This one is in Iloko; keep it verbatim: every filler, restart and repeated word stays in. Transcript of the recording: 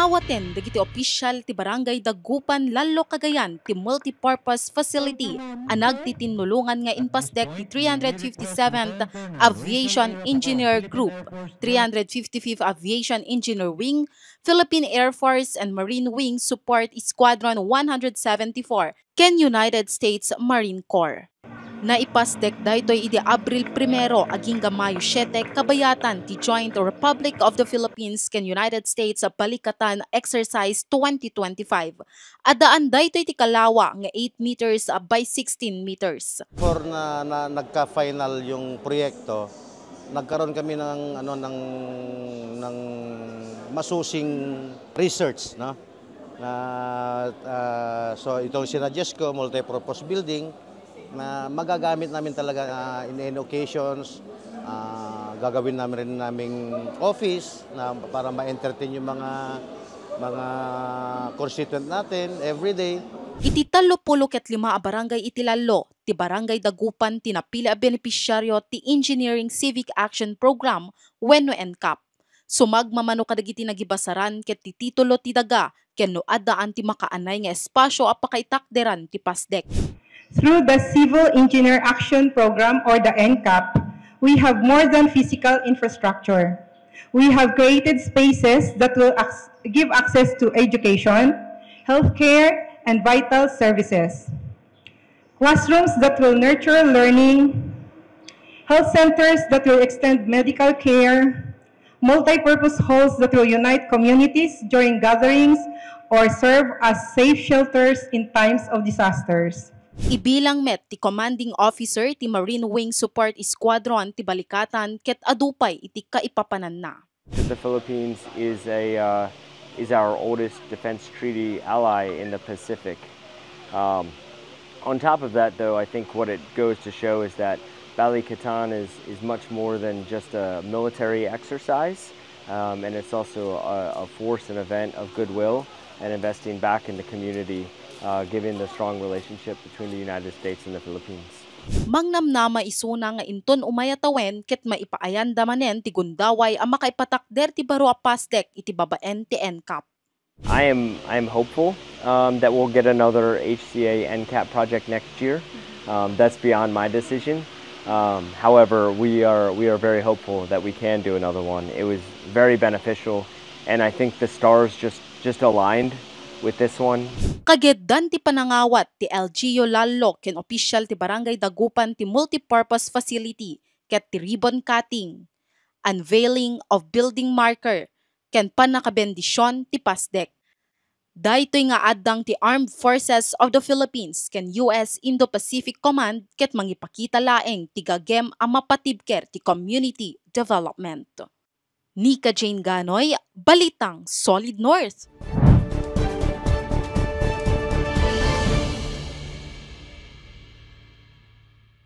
Awaten dagiti opisyal ti Barangay Dagupan, Lallo, Cagayan ti multipurpose facility a nagtitinnulongan nga impasdek ti three hundred fifty-seventh Aviation Engineer Group, three hundred fifty-fifth Aviation Engineer Wing, Philippine Air Force and Marine Wing Support Squadron one hundred seventy-four, ken United States Marine Corps. Naipasdek daytoy idi Abril primero agingga Mayo siete kabayatan ti Joint Republic of the Philippines ken United States Balikatan Exercise twenty twenty-five. Addaan daytoy ti kalawa nga eight meters by sixteen meters. Before na, na nagka-final yung proyekto, nagkaroon kami ng ano ng ng masusing research, no? Na, ah, so itong sinuggest ko, multi-purpose building, na magagamit namin talaga, ah, in any occasions, ah, gagawin namin rin naming office na para ma-entertain yung mga mga constituent natin every day. Iti tallo pulo ket lima a barangay iti Lallo, ti Barangay Dagupan ti napili a benepisyaryo ti Engineering Civic Action Program wenno ENCAP. Sumagmamano kadagiti nagibasaran ket ti titulo ti daga ken no addaan ti makaanay nga espasyo a pakaitakderan ti pasdek. Through the Civil Engineer Action Program or the ENCAP, we have more than physical infrastructure. We have created spaces that will ac- give access to education, healthcare, and vital services. Classrooms that will nurture learning, health centers that will extend medical care, multi-purpose halls that will unite communities during gatherings or serve as safe shelters in times of disasters. Ibilang met ti commanding officer ti Marine Wing Support Squadron ti Balikatan ket adu pay iti kaipapananna. The Philippines is a uh, is our oldest defense treaty ally in the Pacific. Um, on top of that, though, I think what it goes to show is that Balikatan is is much more than just a military exercise, um, and it's also a, a force, an event of goodwill and investing back in the community, uh, given the strong relationship between the United States and the Philippines. Mangnamnama isuna nga inton umay a tawen ket maipaayanda manen ti gundaway a makaipatakder ti baro a pasdek iti babaen ti ENCAP. I am I am hopeful um, that we'll get another H C A ENCAP project next year. Um, that's beyond my decision. Um, however, we are we are very hopeful that we can do another one. It was very beneficial, and I think the stars just just aligned with this one. Kageddan ti panangawat ti LGU Lallo ken opisyal ti Barangay Dagupan ti multipurpose facility ket ti ribbon cutting, unveiling of building marker, ken pannakabendisyon ti pasdek. Daytoy nga addang ti Armed Forces of the Philippines ken U S Indo-Pacific Command ket mangipakita laeng ti gagem a mapatibker ti community development. Nika Jane Ganoy, Balitang Solid North.